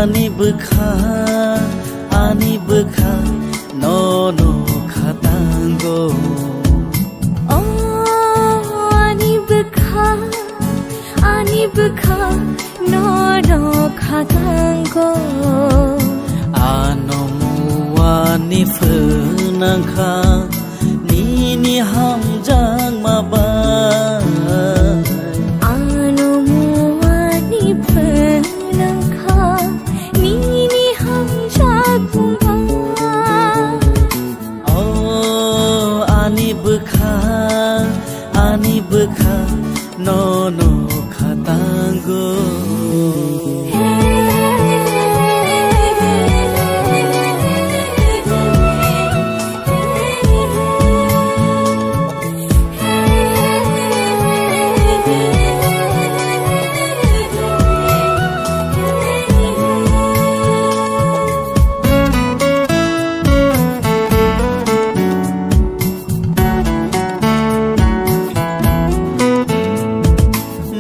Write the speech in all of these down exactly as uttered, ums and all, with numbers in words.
Ani bwkha, ani bwkha, nono khatango. O ani bwkha, ani bwkha, nono khatango. Ano muani phwnangkha, nini hamjakma bai. Ano muani phwnangkha, nini hamjakma bai. O ani bwkha, ani bwkha, nono khatango.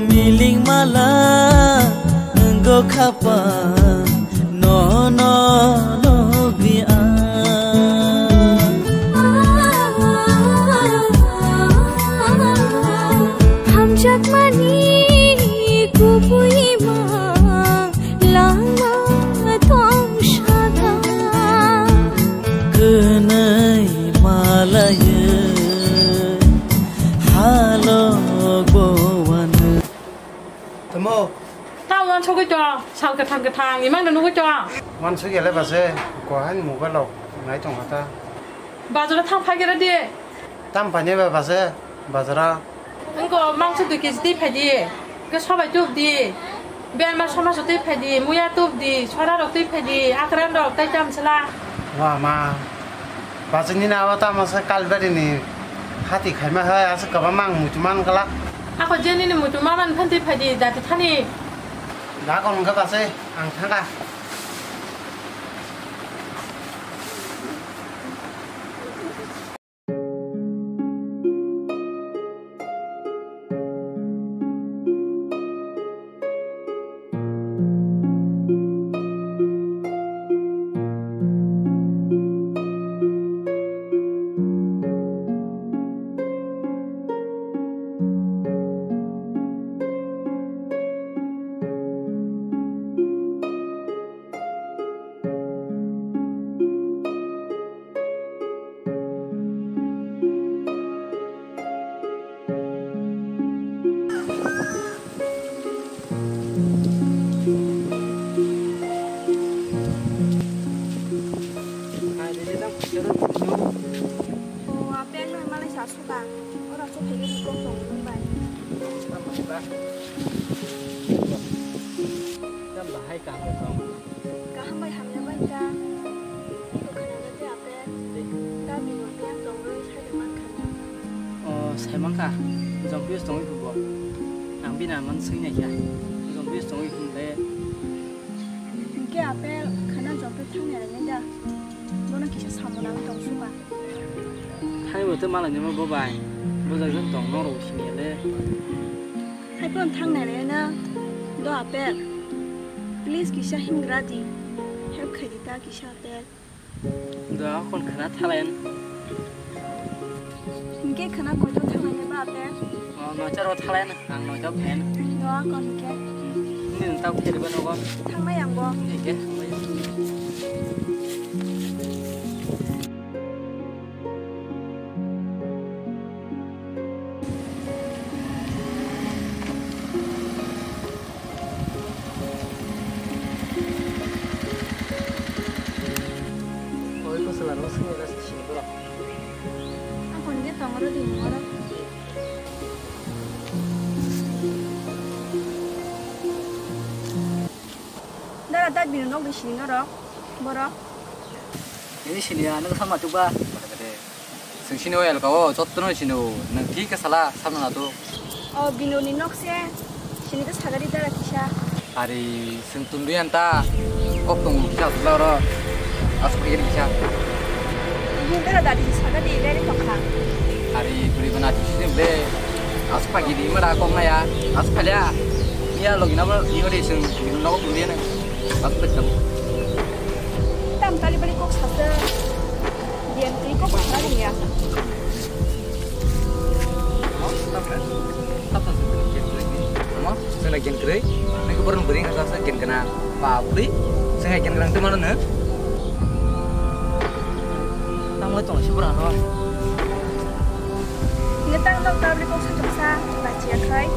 Miling mala nunggo khapa, no, no, no, bi ang. Hamjakmani kubui mang lama tong sada. Kwnwi malaiwi halok bo wano. Tamo? Tamo wansugwi tong, sal kwthang kwthang, imang no nugwi tong. Wansugwi le base, ko han mobile rok nai tong kha ta. Bazar thang phai khe di. Tam phai ne ba base, bazar. Wngkha mangso dui kg twi phai di, khe sobai tub di, berma somaso twi phai di, muya tub di, sora rok twi phai di, akran rok tai tam sala. Wa ma, bachini na awa tamo se Kalbari ni hati khaima hai asa kaba mang muchung man kala. Ako jeni ni muchung ma man phan twi phai di, jati thani. Da kon wngkha base, ang thangkha. O, a bag no malai sa suka. Ora so phege ni kok tong nung bai. Tam bahai kaham tong. Kaham bai hamya bai ta. Iko khana bai ta. Gabini biyang tongwi saida mankha. O, saimankha, Jompiyo tongwi phubo. Ang bini man swinai kha. Jompiyo tongwi phunle. Hwnkhe apel khana Jompiyo thangnai rwnai da. Bono kisa samung nang tong suka. Thangwi bo tei malai nimo bo bai. Bo jagwi tong norok siniya le. Hai phone thangnai rwnai na. Do apel. Please kisa hingra di. Help khai di ta kisa apel. Da kon khana thalayan. Hingke khana koito thanglai ba ape? O, nocharo thalayan, ang nocharo phayan. Doa kon hingke. Nini tau pheriba nogo. Thanglai ang bo. Hingke, thanglai. Oi, ko sala ro sini ras sini bro. Akon ge tongoro di moro. Dara tak bini nok di sini norok, borok. Ini sini ya, nang sama tuba. Sing sini o elka o, jotto no sini o. Nang thik ke sala, samna na to. O bini ni nok se, sini ke sagari dara kisa. Ari, sing tundu yan ta. Kok tong kisa sala ro. Asuk kiri kisa. Ini dara dadi sagari, leni tokha. Ari, beri bana sini ble. Asuk pagi di mara kok na ya. Asuk kali ya. Iya, logi na ba, iya di sing, bini nok tundu yan. Tam tali bali kok sasa. Dian tali kok apa ya? Amo, tam kan? Tam kan? Amo, sing lagi yang kere. Ini ke burung bering asal sa gen kena. Ba bui, sing gen kena tu mana ne? Tamo tong si pura no. Ngetang tong tabri kok sa joksa, ba chia khai.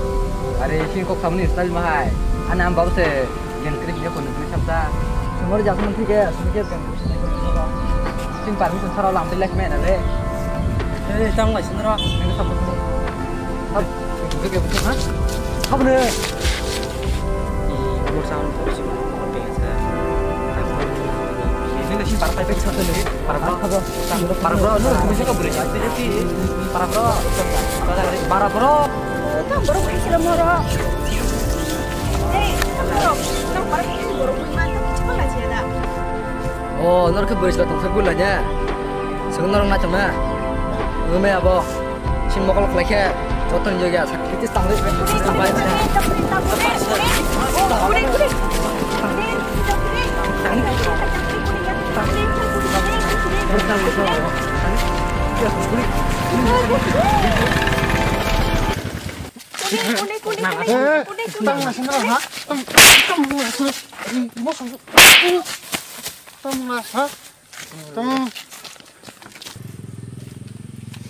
Are, sing kok samni style mahai. Ana am babu se gen krik dia kono krik samsa. Sumor jasman thik hai, sumor ke gen krik. Sing permission sara lam tilek me na le. Eh, tang lai sinro. Nang samsa. Hap, buka ke buka ha? Hap ne. Ini sih para pai pai satu nih. Para bro. Para bro, lu bisa ke boleh satu sih. Para bro. Para bro. Kan baru kasih moro. Eh, kan baru. Nang para ini baru mana? Coba lah sih ada. Oh, norok khe bwrwi chwla tongthok gula nya. Chwng norok naithok na. Wngwi maya bo. Chini mokol khlai khe joto ni yogya sak kritis tangwi. Eh, tang na sandra ha? Tang, tang na sandra. Tang na ha? Tamo.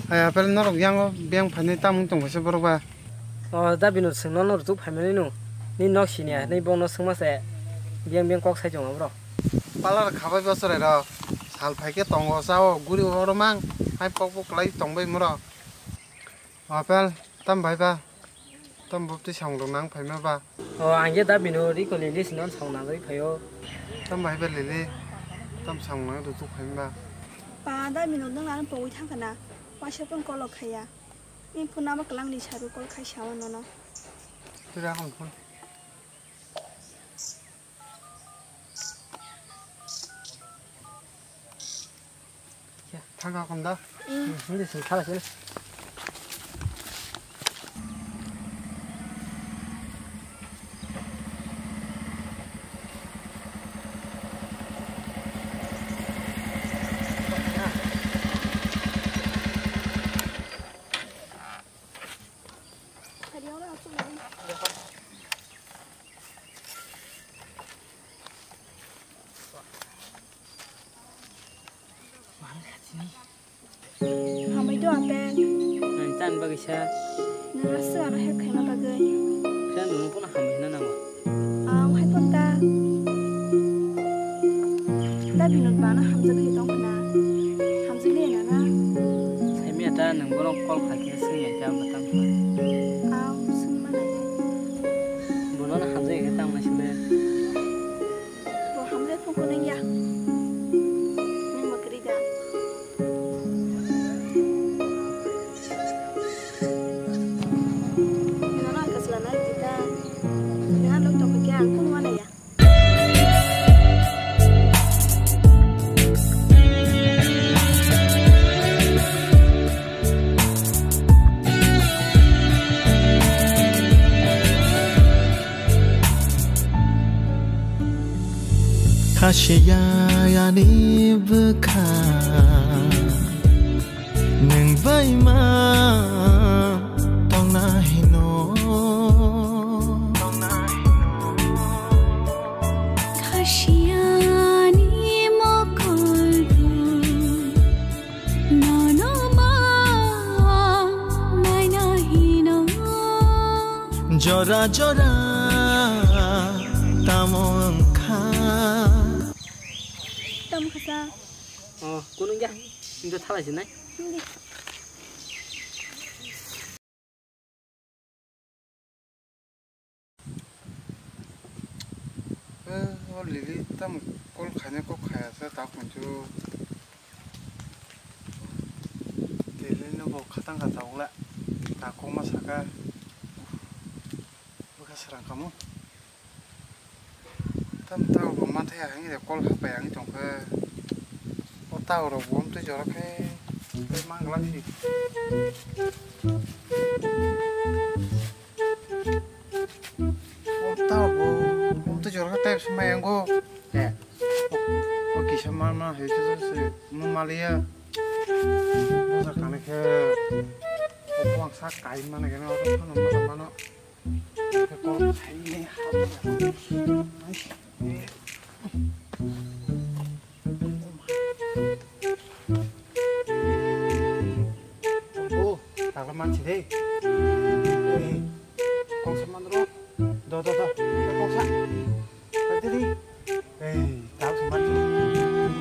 Hai, apel norok yango beng phainai tamung tong khaisa borok ba. O, da bino swngno norok tuk phaimani no. Ni nok sini ya, ni bono swngma se. Beng beng kok sai tongo bro. Palar khabai bosorai rok. Sal phaikhe tongo sao guri oro mang. Hai pok pok kwlai tongbai moro. Apel, tam bai ba? Tam bopti samung rok nang phaima ba? O, ang je da bino rikoli list non samung nang ri phaio. Tam bai ba lili? Tam samung nang rok tuk phaima ba? Pa da bino nang ano pogwi thang kana? Waisa pon kolok khaya. Ni phone number kwlang ni saru call khai sawa nono. Tira ang phone. Thangka khum da. Mm. Hindi sing khala sini. Hambai do apel. Nang tan bagwi sa. Nang aswk ano help khaima bagwi. Khe nung pono hambai hwnna nango. Ang hai pon ta. Da Binod ba no hamjagwi tong khna. Hamjagwi na na. Sai miya ta nung bono call khai khe swngya ta ba tam. Ang swngma nai. Bono no hamjagwi khe tamo nai sile. Bo hamle phone ko nang ya. Nang ma kri da. Nang na kasla nai di ta. Nang lok tong kya ko ma na ya. Khasiya ani bwkha nwng bai ma tongna hino. Khasiya ani mokol bo nono ma naina hino. Jora jora tamo wngkha. Tamo kha sa. Oh, kunung ya. Ini thalai sinai. Hindi. Eh, o Lili tam call khaina kok khaya sa ta kunchu. Lili no bo khatang kha ta ula. Ta kok ma saka. Bwkha srang kamo. Tam tao bo manthai ang de call hapai ang tongkhe. O tao rok bo amtwi jora khe. Mangla si. O tao bo amtwi jora khe. Mayango. Eh. O kisa ma ma hai se se mo maliya. Mo sa kane khe. O bangsa kai mane kene o thano mo mano. Khe kol khai ne ha. O, takla mansi de. Ei, kok sa man ro. Do, do, do. Kok sa. Kak de di. Ei, tak sa man.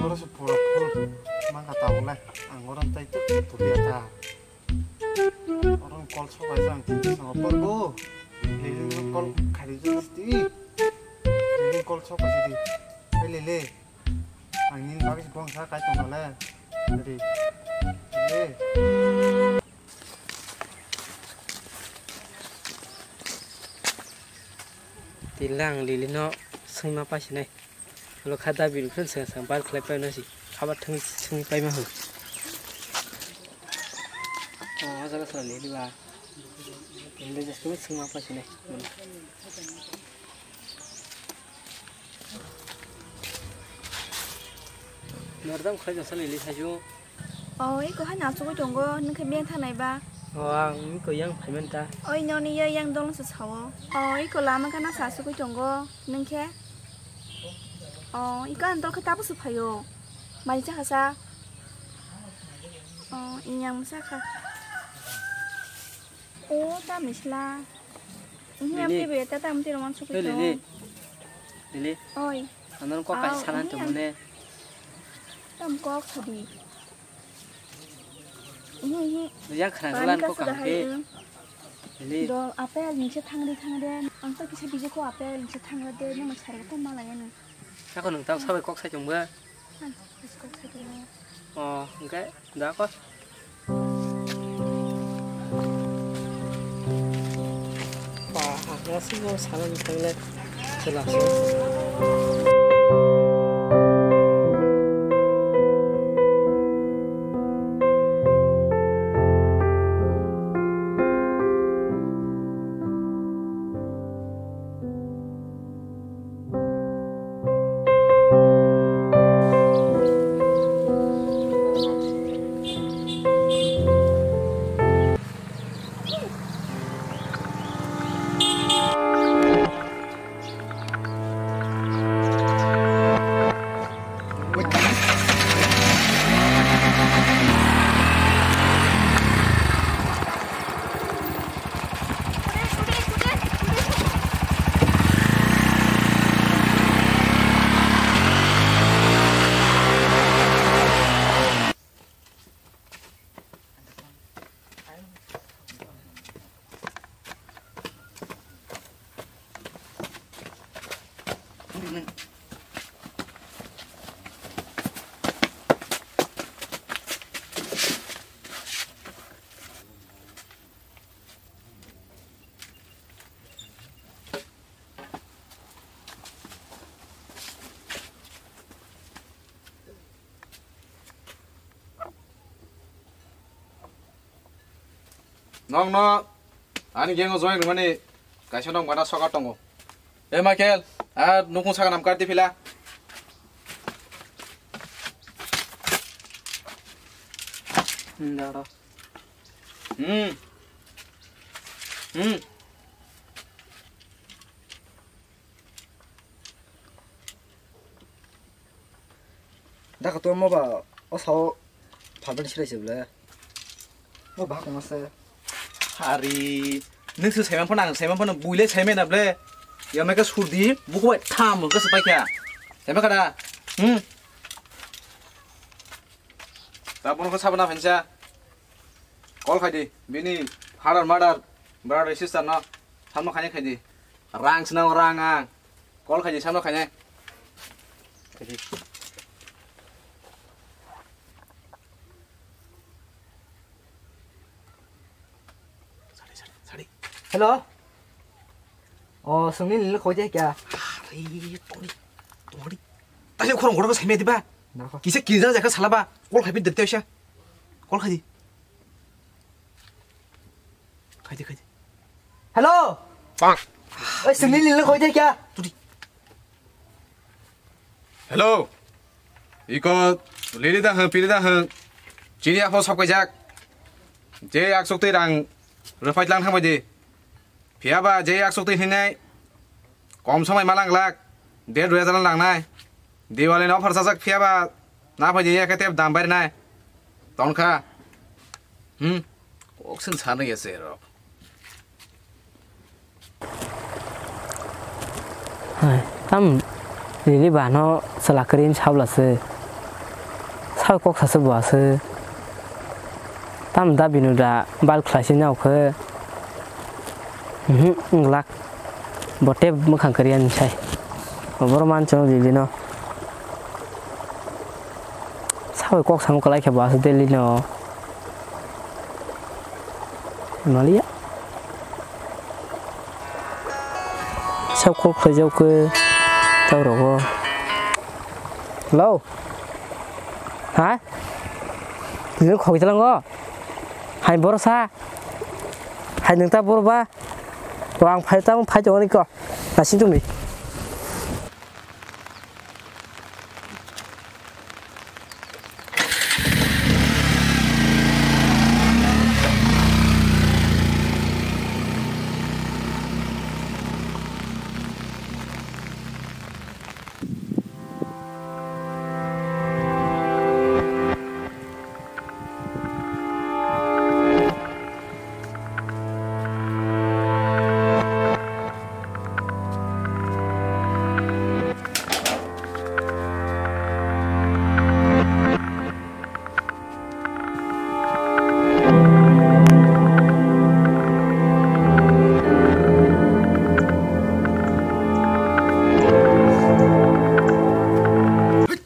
Oro se pura full. Mang ka tau le. Ang oro tai tu tu dia ta. Oro kol so bai jang. Sa por bo. Ei, kol khai di sti. Ei, kol so bai di. Ei, le, le. Ang nini bagwi se bongsa kai tongmale. Ready. Ready. Tila ang Lili no swngma paisinai. Ulo kha dabi rwkhe swng swng bar khlai paino si. Haba thwngwi swngwi paima hwn. Oh, jaga sala Lili ba. Lili just swngma paisinai. Nordam khlai jasa Lili saisu. Oh, iko hai nasugwi tongo, nwng khe beng thanai ba? Oh, ang iko yang phaiman ta. Oi, noni ya yang dong se sao. Oh, iko lama kana sa sugwi tongo, nwng khe? Oh, iko ang dol khe tabu su phaio. Mai cha hasa. Oh, inyang sa kha. Oh, ta misla. Ini am Lili. Tebe ta tam tiro man sugwi Lili. Tongo. Lili. Oi. Anan kok kai Au, salan ini tong am- mone. Tam kok thadi. Ihi, ihi. Yang khana Pani lan ka kok sudah kaham hai, ke. Em. Lili. Do apel ningse thangri thangri. Ang to kisa biji ko apel ningse thangri de, nang sari ko mala ya nang. Sako nang tam sabai kok sai chungba. Ang kok sai chungba. Oh, engke da ko. Ba, ang sini salam thangle. Jelas. Nokno ani gang o join rwmani kaisa nokbar sokat tongo. E Michael, a nukung saka nam kar di phila. Hmm, da ro. Hmm. Hmm. Dakha to mo ba o sao phalbani silai se ble. Mo ba kong se. Hari. Nung se saiman phano ang saiman phano buile saimai na ble. Ya mai ka surdi buku bai tham ka se paikha. Saimai kada. Hmm. Ta bono ko sabana phansa. Call khai di. Bini father mother brother sister no. Samno khaini khai di. Rang swnam rang ang. Call khai di samno khaini. Khai di. Sari, sari, sari. Hello. O, sungni nilo khoi de kya? Ari, tongdi, tongdi. Tasi khorang khorang sai me diba? Nako. Kisa kisa jaka salaba. Call khai bi de tesa. Call khai di. Khai di, khai di. Hello. Bang. Oi, sungni nilo khoi de kya? Tongdi. Hello. Iko lili da hwn, pili da hwn. Chini apo sokojak. Je aksok twi rang rwphai tlang thangbai di. Phiya ba je aksok twi hinai. Kom somai malang glak. Date rwya jalan langnai. Diwali no offer sajak phiya ba. Na phai di ya kete dam bai nai. Tonkha. Hmm. Kok sen sana ya se rok. Hai, tam lili bano chwla kwrwi wng sabla se. Sal kok sasu bo ase. Tam da binu da bal khlai se nyao khe. Mhm, wng glak. Bo tei mwkhang kwrwi ani sai. Bo man chwng lili no. Sawi kok samo kwlai khe bo ase Delhi no. Maliya. Sab kok khlaijak khe tau rogo. Hello. Ha? Nini khogwi talango? Hai boro sa. Hai nwng ta boro ba? To ang phai ta phai tongoni ko. Nasing tumi.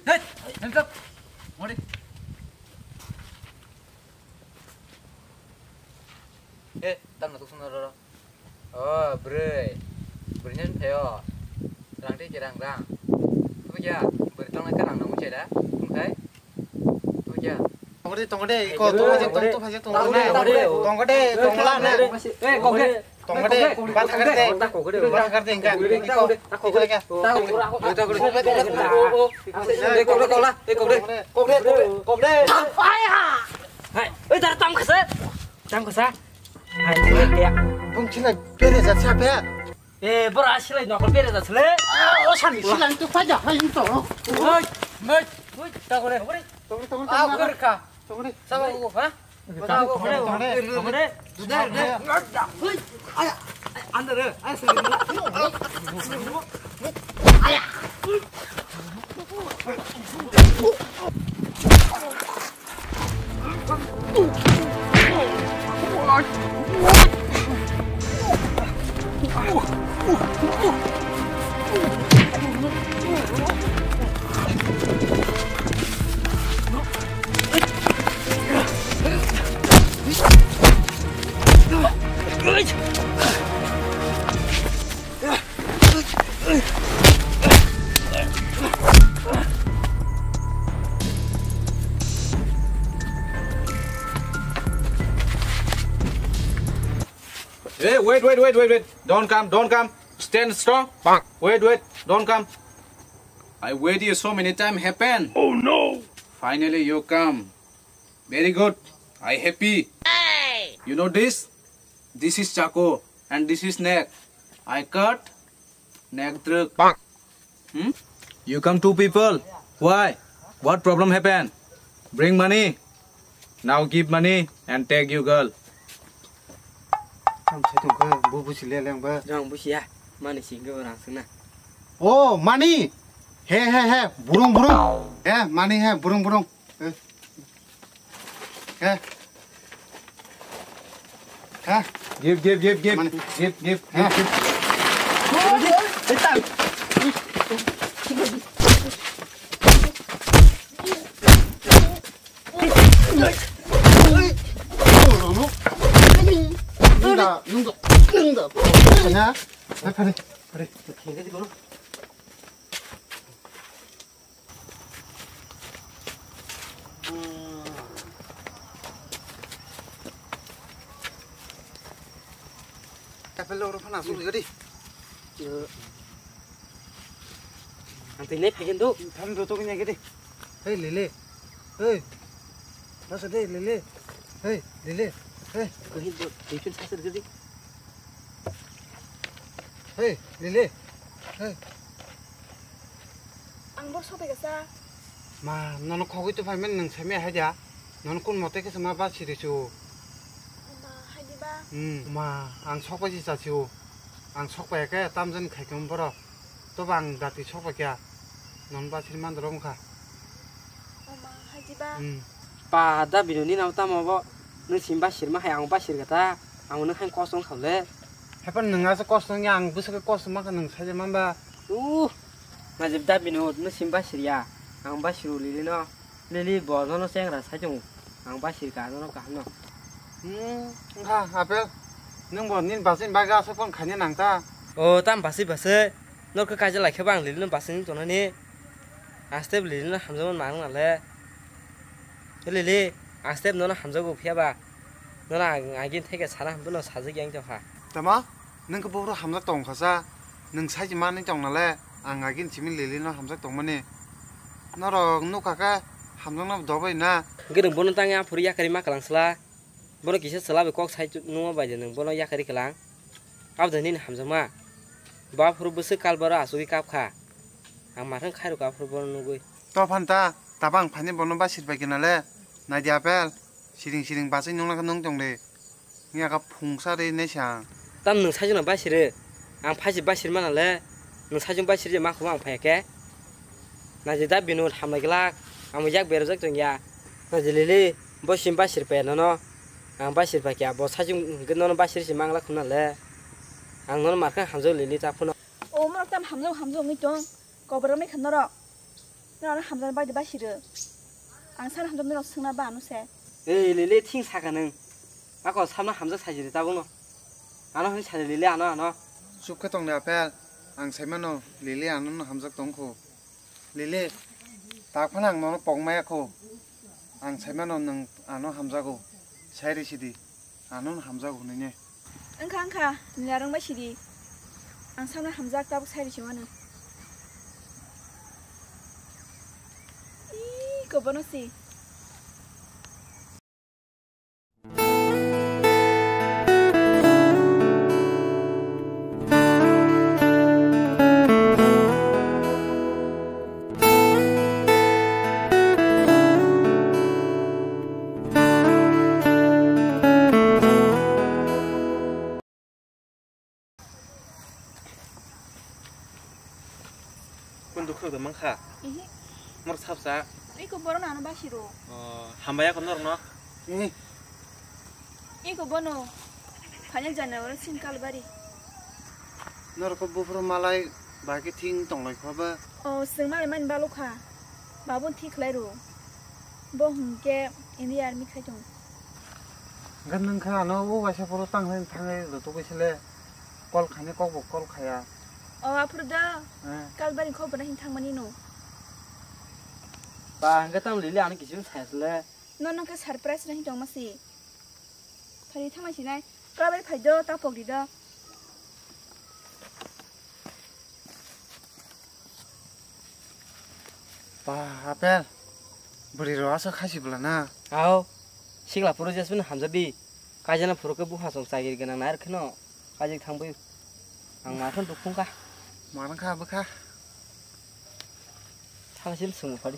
Hey, hands up. Mori. Eh, tamno tuksong na roro. Oh, bwrwi. Bwrwi nang thayo. Rang tei kerang rang. Tuya, bwrwi tong nang kerang nang muchai da. Oke. Tuya. Tongde, tongde, iko, tongde, tongde, tongde, tongde, tongde, tongla na. Eh, kokde. Tongde, ba thakar de. Ba thakar de, engka. Iko, iko, iko. Kokde, kokla, eh, kokde. Kokde, kokde, kokde. Fire! Hai, eh, dar tam khasa. Tam khasa. Hai, ya. Bung chila bere jat sa be. Eh, bora silai nokol bere jat sile. Ah, o sani silai tu paja hai to. Oi, mai. Oi, ta gore. Tongde, tongde, ah, tongde. Gore ka. Tongde. Sama ko, ha? Tongde, tongde, tongde. Tongde. Dude, dude. Oi. Aya. Aya, andar, aya, sini. Aya. Hey, wait, wait, wait, wait, wait. Don't come, don't come. Stand strong. Wait, wait, don't come. I wait you so many time happen. Oh no! Finally you come. Very good. I happy. You know this? This is chaku and this is neck. I cut neck druk. Hmm? You come two people. Why? What problem happen? Bring money. Now give money and take you girl. Tam sai tong khe, bo busi le leng ba. Jang busi ya. Mani sing ke orang sana. Oh, money. He, he, he. Burung, burung. He, money he, burung, burung. He. He. He. Give, give, give, give. Money. Give, give, give, give. Nungda, nungda, nungda. Ya. Pare, pare. Kapel lo ro phana suli gadi. Ang twi nai phaigen do. Thani do to kanya gede. Hey, Lele. Hey. Masa de, Lele. Hey, Lele. Hey. Ko hin do, twi phin sa sa gede. Hey, Lele. Hey. Ang bo sopai gasa. Ma, nono khogwi to phaimen nang saimai hai da. Nono kun mote khe ma ba siri chu. Ma, hai di ba. Hmm, ma, ang sok pai si cha chu. Ang sok pai khe tam jan khai khe boro. To bang dati sok pai kya. Non ba siri man doro mukha. O ma, hai di ba. Hmm. Pa da bino ni nang tamo bo. Nung sim ba sir ma hai ang ba sir gata. Ang nung hai kosong khaule. Hepan nung asa kosong ya ang busa kosong ma kha nung saja man ba. Uh. Najib da bino no sim ba siriya. Ang ba siru Lili no. Lili bo no no sengra sai tongo. Ang ba sirka no no kaham no. Hmm, ha, Apel. Nung bo nin basin baga sa pon khanya nang ta. O tam basi basi. Nor khe kaisa lai khe bang Lili no basin tonani. Aste Lili no hamjama mang nale. Lili, aste no no hamjago phiya ba. No na agin theke sana hamdu no sajik yang to ha. Tama? Nung khe buphuru hamjak tong kha sa, nung sai manwi tong nale, ang agin simi Lili no hamjak tong mani. Norok nukha khe hamjakno dobai na. Hwnkhe nwng bono tangwi aphuru yakarwi ma kwlang sla. Bono kisa chwla bai kok sai nungma bai de nwng bono yakarwi kwlang. Abo de nini hamjakma. Bo aphuru bwswk kal baro achugwi kap kha. Ang mathang khai rwkha aphuru bono nugwi. To phan ta, tabang phani bono ba sir bai khe nale. Naidi Apel, siring siring bachai nungna khe nung tong de. Wngya kha phungsa rwi naisa ang. Tam nwng saichung no bai siri. Ang phaisi bai siri mana le. Nwng saichung bai siri je ma khuma ang phaiya khe. Naji da binu hamlai glak. Ang yak berajak tongya. Naji Lili, bo sim bai siri paiya nono. Ang bai siri paikya. Bo saichung hwnkhe nono bai siri si mangla khumna le. Ang nono markha hamjak Lili ta phano. O morok tam hamjak hamjak wngwi tong. Kobor wngwi kha norok. Norok hamjakna bagwi bai siri. Ang sana hamjakna norok swngna ba ano se. Ei, Lili, thing saka nwng. Ako samna hamjak sai siri tabukno. Ano hwnwi sadi Lili, ano, ano. Chup khe tong de Apel. Ang sai mano, Lili ano no hamjak tong kho. Lili, tak phano ang nono pok maya kho. Ang sai mano nwng ano hamjago. Sai rw sidi. Ano no hamjago hwnwi ne. Wngkha, wngkha, nini arwng bai sidi. Ang samna hamjak tabuk sai rw si mano. Ih, kobono si. Kun dukhu da mangkha. Ihi. Mor sapsa. Iko bono ano basiro. Oh, hambai ako norno. Ihi. Iko bono. Final January sin kalbari. Norko bufro malai baki thing tonglai khoba. Oh, sing malai man balukha. Babun thik lai ru. Bo hwnkhe India army khai tong. Gan nang kha ano o waisa poro tang hai thang hai do to koi sele. Call khani kok bo call khaya. O aphuru da. Eh. Kalbari khobor hin thangmani no. Ba hwnkhe tam Lili ano kisu sai sele. No nang kha surprise na hin tong masi. Phari thangmai sinai. Kalbari phai do ta pok di do. Ba, Apel. Bwrwi rok aswk khasi bwla na? Ao. Sikla phuru jesmani hamjabi. Kaijana phuru khe buphang song chagiri gwnang nai rwkheno. Kajik thangbai. Ang ma kheno dukhu wngkha. Ma wngkha bwkha. Thangsil swngbo phadi.